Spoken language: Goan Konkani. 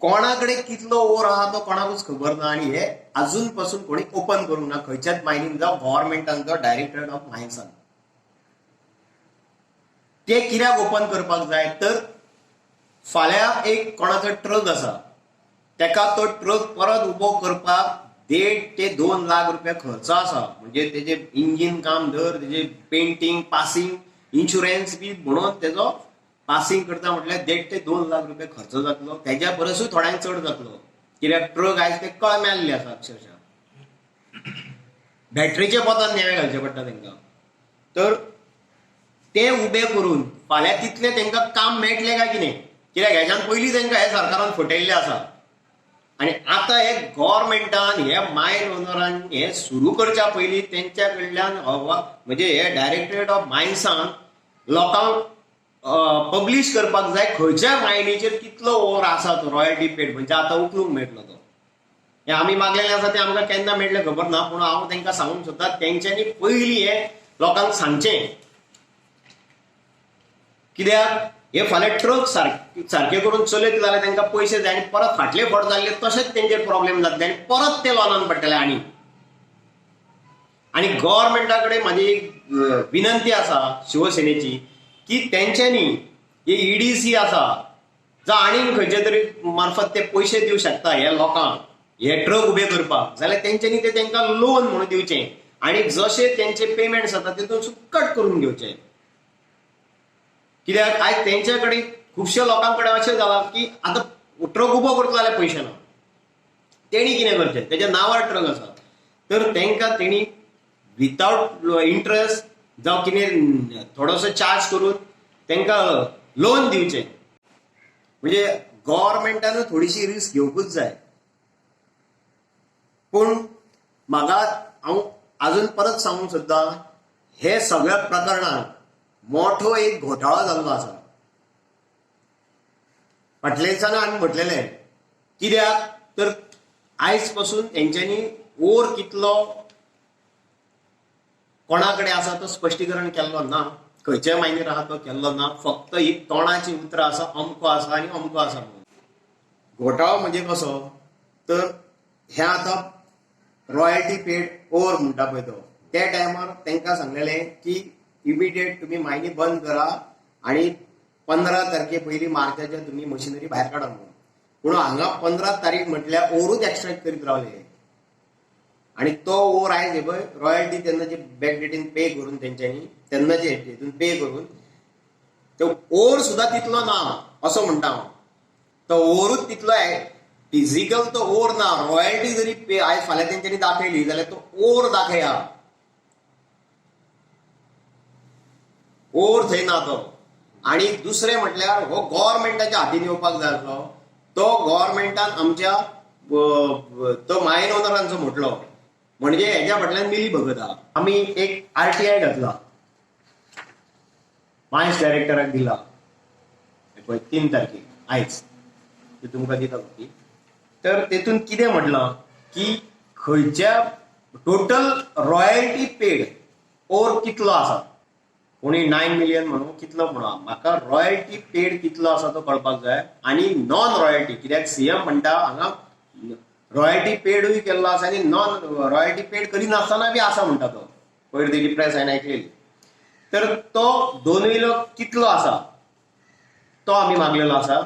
कोणा कडेन कितलो ओर आहा तो कोणाकूच खबर ना आनी हे अजून पासून कोणी ओपन करूंक ना खंयच्याच मायनीन जावं गव्हर्मेंटान जावं डायरेक्टरेट ऑफ मायन्सान. ते कित्याक ओपन करपाक जाय तर फाल्यां एक कोणाचो ट्रक आसा तेका तो ट्रक परत उबो करपाक 1.5 ते 2 लाख रुपया खर्च आसा. म्हणजे तेजे इंजीन काम धर, तेजे पेंटींग, पासिंग, इन्शुरन्स बी म्हणून तेजो पासिंग करता म्हटल्यार 1.5 ते 2 लाख रुपया खर्च जातलो. तेज्या परसूय थोड्यांक चड जातलो कित्याक ट्रक आयज ते कळमेल्ले आसा अक्षरशः. बॅटरीच्या पोतान नेवे घालचे पडटा तांकां. तर ते उबे करून फाल्यां तितलें तांकां काम मेळटलें काय कितें, कित्याक हेज्यान पयलीं तांकां हे सरकारान फटयल्लें आसा. आनी आतां हे गव्हर्मेंटान हे मायन ओनरान हे सुरू करच्या पयलीं तेंच्या कडल्यान म्हणजे हे डायरेक्टरेट ऑफ मायन्सान लोकांक पब्लीश करपाक जाय खंयच्या मायनीचेर कितलो ओर आसा तो रॉयल्टी पेड, म्हणजे आतां उखलूंक मेळटलो तो. हे आमी मागलेलें आसा तें आमकां केन्ना मेळटलें खबर ना, पूण हांव तांकां सांगूंक सोदता तेंच्यांनी पयलीं हें लोकांक सांगचें. कित्याक हे फाल्यां ट्रक सारके करून चलयत जाल्यार तांकां पयशे जाय आनी परत फाटले फावट जाल्ले तशेंच तेंचेर प्रॉब्लेम जातले आनी परत ते लॉनान पडटले. आनी आनी गव्हर्मेंटा कडेन म्हाजी एक विनंती आसा शिवसेनेची की तेंच्यांनी हे ईडीसी आसा जावं आनीक खंयचे तरी मार्फत ते पयशे दिवं शकता हे लोकांक हे ट्रक उबे करपाक, जाल्यार तेंच्यांनी ते तांकां लोन म्हणून दिवचें आनी जशे तेंचे पेमेंट जाता तितून कट करून घेवचें. कित्याक आयज तेंच्या कडेन खुबश्या लोकां कडेन अशें जालां की आतां ट्रक उबो करतलो जाल्यार पयशे ना, तेणी कितें करचें, तेज्या नांवार ट्रक आसा तर तांकां तेणी वितावट इंट्रस्ट जावं कितें थोडोसो चार्ज करून तांकां लोन दिवचें. म्हणजे गव्हर्मेंटानूय थोडीशी रिस्क घेवकूच जाय. पूण म्हाका हांव आजून परत सांगूंक सोदता हे सगळ्या प्रकरणान मोठो एक घोटाळो जाल्लो आसा. फाटल्या दिसांनी आमी म्हटलेलें कित्याक तर आयज पासून तेंच्यांनी ओर कितलो कोणा कडेन आसा तो स्पश्टीकरण केल्लो ना, खंयच्या मायनीर आहा तो केल्लो ना, फक्त ही तोंडाची उतरां आसा अमको आसा आनी अमको आसा म्हणून. घोटाळो म्हणजे कसो तर हे आतां रॉयल्टी पेड ओवर म्हणटा पळय तो त्या टायमार तांकां सांगलेलें की इमिडिएट तुमी मायनी बंद करा आनी 15 तारखे पयलीं मार्चाच्या तुमी मशिनरी भायर काडा म्हणून. पूण हांगा 15 तारीख म्हटल्यार ओरूच एक्स्ट्रॅक्ट करीत रावले आनी तो ओर आयज हे पळय रॉयल्टी तेन्ना जे बॅक डेटीन पे करून तेंच्यांनी तेन्नाचे हेतून पे करून तो ओर सुद्दां तितलो ना असो म्हणटा हांव. तो ओरूच तितलो फिजिकल तो ओर ना, रॉयल्टी जरी पे आयज फाल्यां तेंच्यांनी दाखयली जाल्यार तो ओर दाखया, ओर थंय ना तो. आनी दुसरें म्हटल्यार हो गव्हर्मेंटाच्या हातीन येवपाक जाय आसलो तो गव्हर्मेंटान आमच्या तो मायन ओनरांचो म्हटलो म्हणजे हेज्या फाटल्यान मिली भगत आहा. आमी एक आरटीआय घातला, मायन्स डायरेक्टराक दिला पळय 3 तारखेक आयज ते तुमकां दिता कॉपी. तर तेतून कितें म्हटलां की खंयच्या टोटल रॉयल्टी पेड ओर कितलो आसा, कोणी 9 मिलियन म्हणून कितलो म्हणून म्हाका रॉयल्टी पेड कितलो आसा तो कळपाक जाय. आनी नॉन रॉयल्टी कित्याक सीएम म्हणटा हांगा रॉयल्टी पेडूय केल्लो आसा आनी नॉन रॉयल्टी पेड करिनासतना बी आसा म्हणटा तो, पयर तेजी प्रेस हांवें आयकलेली. तर तो दोनूय लोक कितलो आसा तो आमी मागलेलो आसा.